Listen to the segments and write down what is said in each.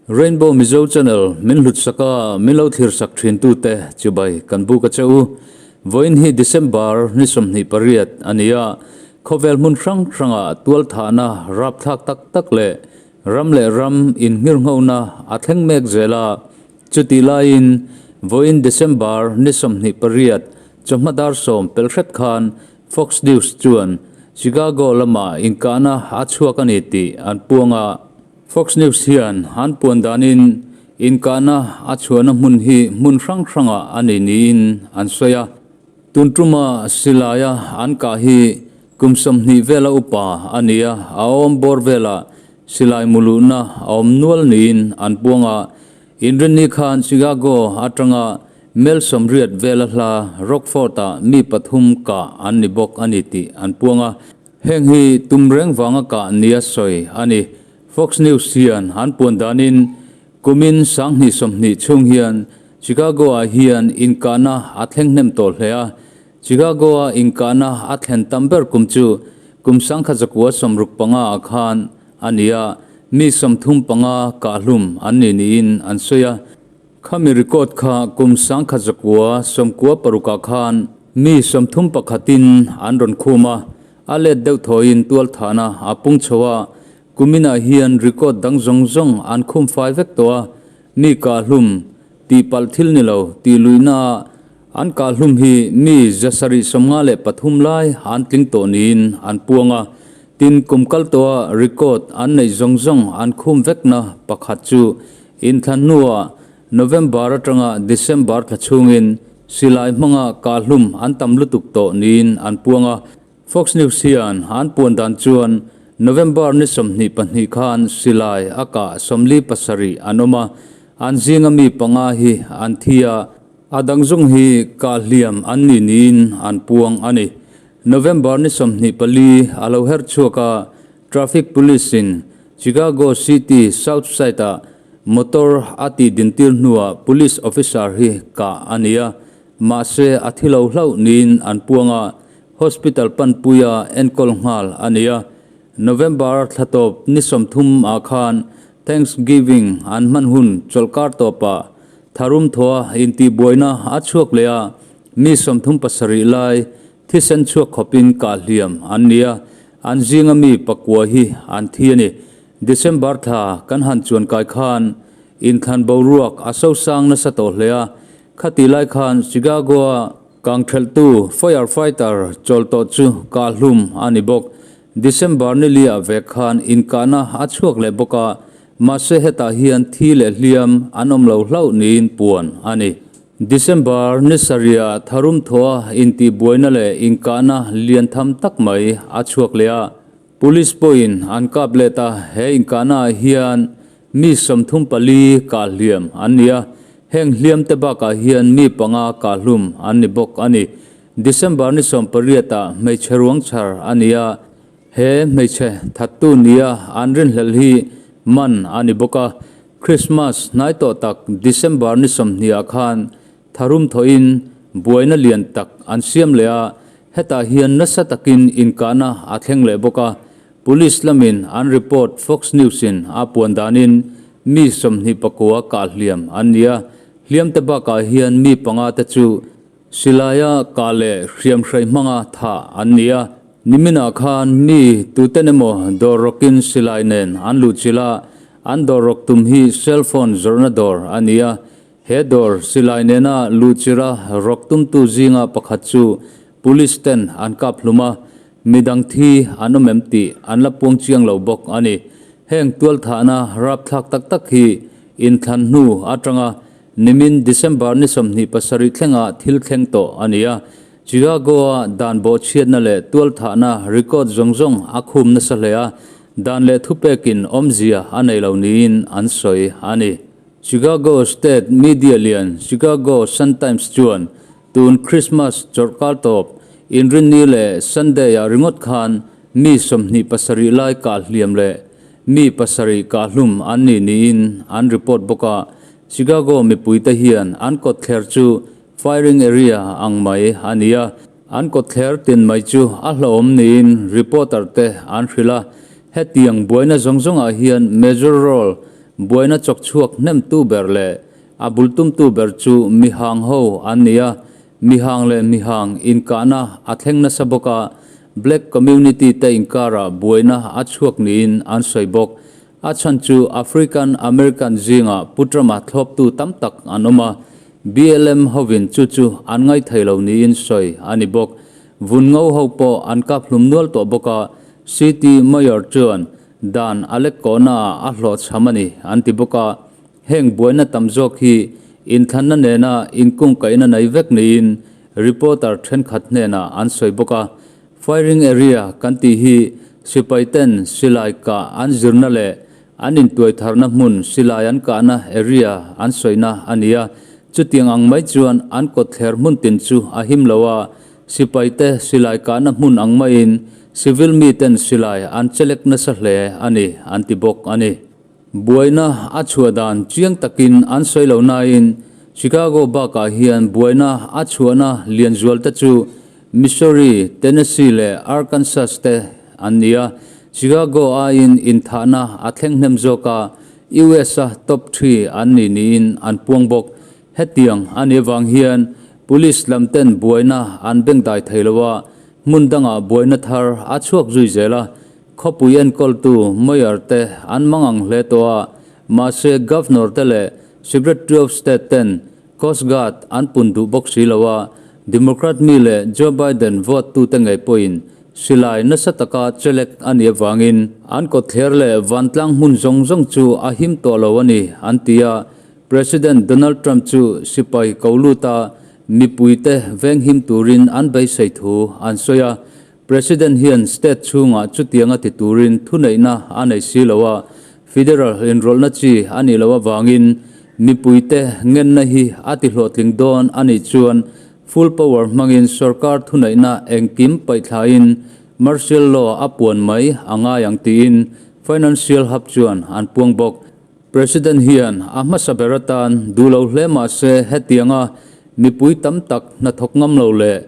Rainbow Mizo Channel min hlut saka min lo thlir sak thin tu te chibai kan buk a che u. Vawiin hi December ni 28 a ni a, khawvel hmun hrang hranga tualthahna rapthlak tak tak leh ram leh ram innghirnghona a thleng mek zel a. Chutih laiin vawiin December ni 28 chawhma dar 10 pel hret khan Fox News chuan Chicago lama inkahna a chhuak a ni tih an puang a. Fox News hian an puan danin inkahna a chhuahna hmun hi hmun hrang hrangah a nei niin an sawi a. Tun tuma silaia an kah hi kum 20 vela upa a ni a, a awm bawr velah silai muluhna a awm nual niin an puang a. Inrinni khan Chicago atanga mel 80 vela hla Rockford-ah mi pathum kah an ni bawk a ni tih an puang a. Heng hi tum reng vanga kah nia sawi a ni. Fox News hian an puan danin kumin 2020 chhung hian Chicago-ah hian inkahna a thleng hnem tawh hle a. Chicago-a inkahna a thlen tam ber kum chu kum 1965 ah khan a ni a, mi 35 kahhlum an ni niin an sawi a. Khami record kha kum 1996 ah khan mi 31 in an rawn khum a, a let deuh thawiin tualthahna a pung chho a. Kuminah hian record dang zawng zawng an khum fai vek tawh a, mi kahhlum tih palh thil ni lo tih luihna ah an kahhlum hi mi 753 lai an tling tawh niin an puang a. Tin, kum kal tawha record an neih zawng zawng an khum vekna pakhat chu inthlan hnuah November atanga December thla chhungin silai hmanga kahhlum an tam lutuk tawh niin an puang a. Fox News hian an puan dan chuan November ni 22 khan silai a kah 47 an awm a, an zinga mi panga hi an thi a, a dang zawng hi kahhliam an ni niin an puang a ni. November ni 24 a lo her chhuak a, traffic police in Chicago City South Side ah motor a tih dintir hnuah police officer hi kah a ni a, mahse a thi lo hlauh niin an puang a, hospital panpuia enkawl nghal a ni a. November thla tawp ni 30 ah khan Thanksgiving an hman hun chawlhkar tawpah tharum thaw intihbuaina a chhuak leh a, mi 37 lai thisen chhuak khawpin kahhliam an ni a, an zinga mi pakua hi an thi a ni. December thla kan han chuan kai khan inthlan boruak a sosang nasa tawh hle a, khati lai khan Chicago-a kangthelhtu firefighter chawl tawh chu kahhlum a ni bawk. December ni li ah vek khan inkahna a chhuak leh bawk a, mahse hetah hian thi leh hliam an awm lo hlauh niin puan a ni. December ni sarih ah tharum thaw intihbuaina leh inkahna lian tham tak mai a chhuak leh a, police pawhin an kap let a, he inkahna ah hian mi 34 kahhliam an ni a, heng hliam te bakah hian mi panga kahhlum an ni bawk a ni. December ni 18 ah hmeichhe ruang chhar a ni a, he hmeichhe thattu nia an rinhlelh hi man a ni bawk a. Christmas hnai tawh tak December ni 20 ah khan tharum thawhin buaina lian tak an siam leh a, hetah hian nasa takin inkahna a thleng leh bawk a. Police lamin an report Fox News in a puan danin mi 29 kahhliam an ni a, hliam te bakah hian mi panga te chu silaia kah leh hriam hrai hmanga tha an ni a. Niminah khan mi tuten emaw dawr rawkin silai nen an luh chilh a, an dawr rawk tum hi cellphone zawrhna dawr a ni a. He dawr silai nena luh chilh a rawk tumtu zinga pakhat chu police ten an kap hlum a, midang thi an awm em tih an la puang chiang lo bawk a ni. Heng tualthahna rapthlak tak tak hi inthlan hnu atanga nimin December ni 27 thlenga thil thleng tawh a ni a. Chicago-a dan bawhchhiatna leh tualthahna record zawng zawng a khum nasa hle a, dan leh thupekin awmzia a nei lo niin an sawi a ni. Chicago State media lian Chicago Sun-Times chuan tun Christmas chawlhkar tawp Inrinni leh Sunday-ah ringawt khan mi 27 lai kahhliam leh mi pasarih kahhlum an ni niin an report bawk a. Chicago mipuite hian an kawtthler chu firing area ang mai a ni a, an kawtthler tin mai chu a hlauhawm niin reporter te an hrilh a. Hetiang buaina zawng zawngah hian major role Buaina chawk chhuak hnemtu ber leh a bul tumtu ber chu mihang ho an ni a, mihang leh mihang inkahna a thleng nasa bawk a, black community te inkarah buaina a chhuak niin an sawi bawk. A chhan chu African American zingah Pu Trump-a thlawptu tam tak an awm a, BLM hovin chu chu an ngaithei lo niin sawi a ni bawk. Vun ngo ho pawh an kap hlum nual tawh bawk a, City Mayor chuan Dan a lek kawhnaah a hlawhchham a ni, an ti bawk a. Heng buaina tam zawk hi inthlanna nena inkungkaihna nei vek niin reporter thenkhat hnenah an sawi bawk a. Firing area kan tih hi sipai ten silai kah an zirna leh an intuaitharna hmun silai an kahna area an sawina a ni a. Chutiang ang mai chuan an kawtthler hmun tin chu a him lo a, Sipaite silai kahna hmun ang maiin civil miten silai an chelek nasa hle a ni, an ti bawk a ni. Buaina a chhuah dan chiang takin an sawi lo nain Chicago bakah hian buaina a chhuahna lian zualte chu Missouri, Tennessee leh Arkansas te an ni a. Chicago aiin inthahna a thleng hnem zawk a, US-a top three an ni niin an puang bawk. Hetiang a nih avang hian Police lam ten buaina an bengdai thei lo a, hmun dangah buaina thar a chhuak zui zel a, khawpui enkawltu Mayor te an mangang hle tawh a, mahse Governor te leh Secretary of State ten Coast Guard an pun duh bawk si lo a, Democrat mi leh Joe Biden vote tute ngei pawhin silai nasa taka chelek a nih avangin an kawtthler leh vantlang hmun zawng zawng chu a him tawh lo a ni an ti a. President Donald Trump chu sipai ko lut a, mipuite venghim turin an beisei thu an sawi a. President hian state chhungah chutianga ti turin thuneihna a nei si lo a, federal inrawlhna chi a nih loh avangin mipuite ngenna hi a ti hlawhtling dawn a nih chuan full power hmangin sorkar thuneihna engkim paihthlain martial law a puan mai a ngai ang tiin Financial Hub chuan an puang bawk. President hian a hmasa ber atan duh lo hle mah se hetianga mipui tam tak hnathawk ngam lo leh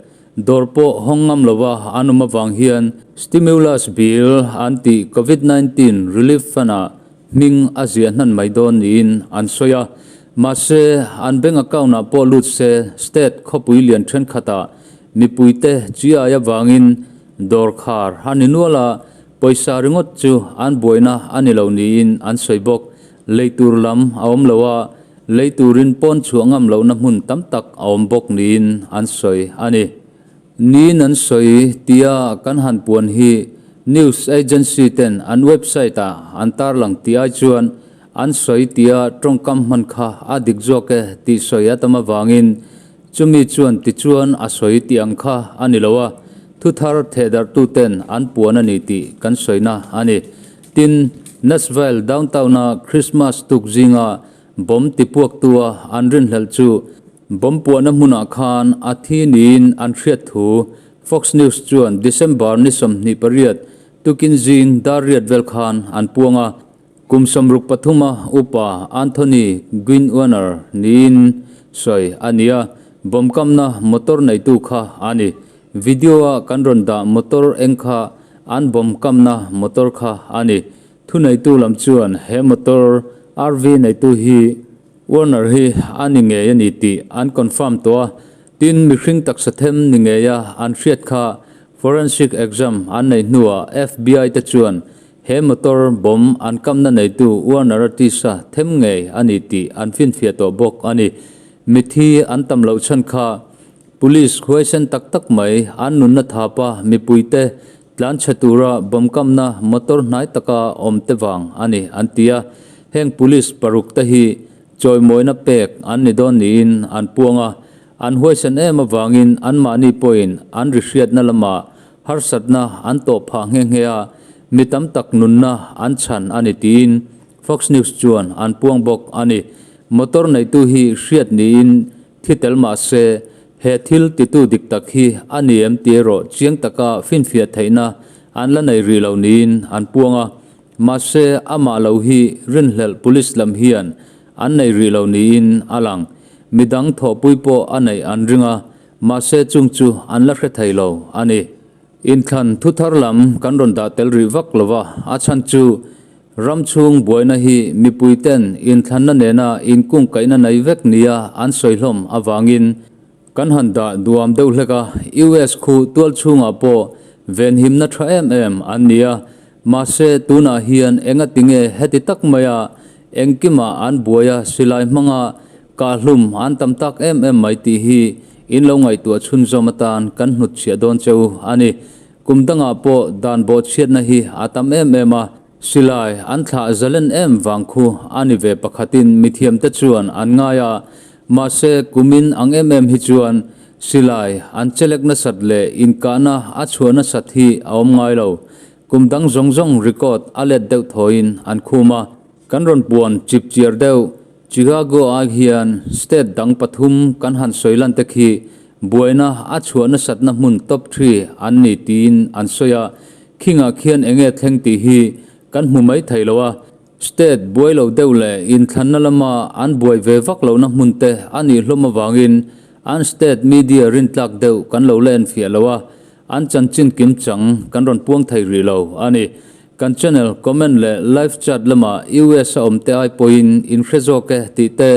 dawr pawh hawng ngam lova an awm avang hian stimulus bill an tih Covid 19 relief fund-ah hming a ziah hnan mai dawn niin an sawi a. Mahse, an bank account-ah pawh lut se state khawpui lian thenkhatah mipuite chi ai avangin dawr khar a ni nual a, Pawisa ringawt chu an buaina a ni lo niin an sawi bawk. Lei tur lam a awm lo a, lei turin pawn chhuah ngam lohna hmun tam tak a awm bawk niin an sawi a ni. Niin an sawi tia kan han puan hi news agency ten an website ah an tarlang tih ai chuan an sawi tia tawngkam hman kha a dik zawk e tih sawi a tam avangin Chumi chuan tichuan a sawi tih ang kha a ni lo a, thu thar thehdarhtuten an puan a ni tih kan sawina a ni. Tin, Nashville downtown-a Christmas tuk zinga bomb tipuaktua an rinhlelh chu bomb puahna hmunah khan a thi niin an hriat thu Fox News chuan December ni 28 tukin zing dar riat vel khan an puang a. Kum 63 a upa Anthony Guinwarner niin sawi a ni a, bomb kamna motor neitu kha a ni. Video-a kan rawn dah motor eng kha an bomb kamna motor kha a ni. Thuneitu lam chuan he motor RV neitu hi Warner hi a ni ngei a ni tih an confirm tawh a, tin mihring taksa them ni ngeia an hriat kha forensic exam an neih hnuah FBI te chuan He motor bomb an kamna neitu Warner-a tisa them ngei a ni tih an finfiah tawh bawk a ni. Mithi an tam loh chhan kha Police huaisen tak tak mai an nunna thapa mipuite tlanchhe tura bomb kamna motor hnai taka awm te vang a ni an ti a. Heng Police paruk te hi chawimawina pek an ni dawn niin an puang a. An huaisen em avangin anmahni pawhin an ri hriatna lamah Harsatna an tawh phah nghe nghe a, mi tam tak nunna an chhan a ni tiin Fox News chuan an puang bawk a ni. Motor neitu hi hriat niin thi tel mah se, he thil titu dik tak hi a ni em tih erawh chiang taka finfiah theihna an la nei rih lo niin an puang a. Mahse, amah lo hi rinhlelh police lam hian an nei rih lo niin a lang. Midang thawhpui pawh a neih an ring a, Mahse chung chu an la hre thei lo a ni. Inthlan thu thar lam kan rawn dah tel rih vak lo va, a chhan chu Ram chhung buaina hi mipuiten inthlanna nena inkungkaihna nei vek nia an sawi hlawm avangin kan han dah duam deuh hlek a, US khu tual chhungah pawh venhimna tha em em an ni a, mahse tunah hian engatinge heti tak maia engkima an buaia silai hmanga kahhlum an tam tak em em mai tih hi in lo ngaihtuah chhunzawm atan kan hnutchhiah dawn cheu a ni. Kum dangah pawh dan bawhchhiatna hi a tam em em a, silai an thlah zalen em vang khu a ni ve pakhatin mithiamte chuan an ngai a, mahse kumin ang em em hi chuan silai an chelek nasat leh inkahna a chhuah nasat hi a awm ngai lo. Kum dang zawng zawng record a let deuh thawiin an khum a. Kan rawn puan chip chiar deuh Chicago ah hian state dang pathum kan han sawi lan te khi buaina a chhuah nasatna hmun top thi an ni tiin an sawi a, khingah khian enge thleng tih hi kan hmu mai thei lo a, state buai lo deuh leh inthlanna lama an buai ve vak lohna hmun te a nih hlawm avangin an state media rintlak deuh kan lo la enfiah lo a, an chanchin kim chang kan rawn puang thei rih lo a ni. Kan channel comment leh live chat lamah US a awm te ai pawhin in hre zawk e tih te,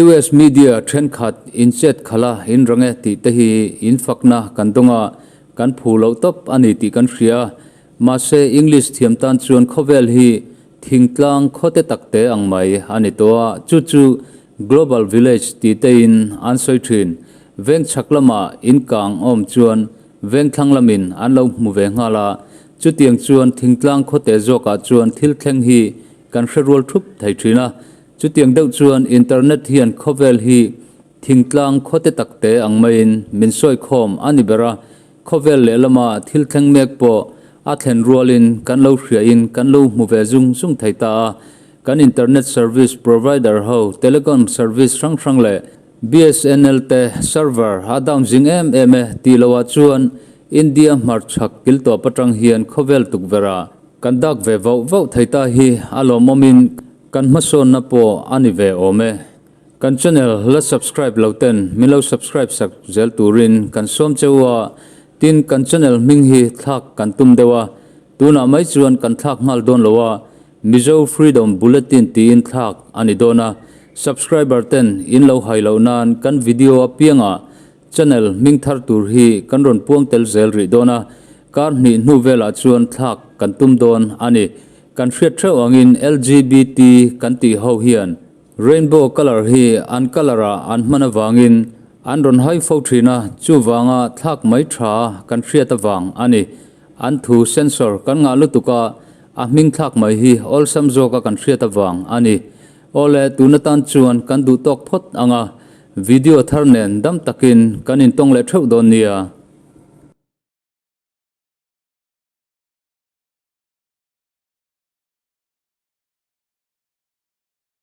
US media thenkhat in chet khalh a in rang e tih te hi in fakna kan dawng a, kan phu loh tawp a ni tih kan hria. Mahse English thiam tan chuan khawvel hi thingtlang khawte takte ang mai a ni tawh a, chu chu Global Village tih tein an sawi thin. Veng chhak lamah in kang awm chuan Vengthlang lamin an lo hmu ve nghal a, chutiang chuan thingtlang khawte zawkah chuan thil thleng hi kan hre rual thup thei thin a. Chutiang deuh chuan internet hian khawvel hi thingtlang khawte takte ang maiin min sawi khawm a ni ber a, khawvel lehlama thil thleng mek pawh a thlen rualin kan lo hriain kan lo hmu ve zung zung thei ta a. Kan internet service provider ho telecom service hrang hrang leh BSNL te server a down zing em em e tih loh ah chuan India hmarchhak kil tawp atang hian khawvel tukverh ah kan dak ve vauh vauh thei ta hi a lawmawm in kan hmasawnna pawh a ni ve awm e. Kan channel la subscribe lo ten min lo subscribe sak zel turin kan sawm cheu a, tin kan channel hming hi thlak kan tum deuh a, tunah mai chuan kan thlak nghal dawn lo a, Mizo Freedom Bulletin tiin thlak a ni dawn a, subscriber ten in lo hai loh nan kan video apiangah channel hming thar tur hi kan rawn puang tel zel rih dawn a, kar hnih hnu velah chuan thlak kan tum dawn a ni. Kan hriat theuh angin LGBT kan tih ho hian rainbow colour hi an colour ah an hman avangin an rawn hai fo thin a, chuvanga thlak mai tha kan hriat avang a ni. An thu sensor kan ngah lutuk a, a hming thlak mai hi awlsam zawka kan hriat avang a ni. Awle, tun atan chuan kan duh tawk phawt ang a, video thar nen dam takin kan intawng leh theuh dawn nia.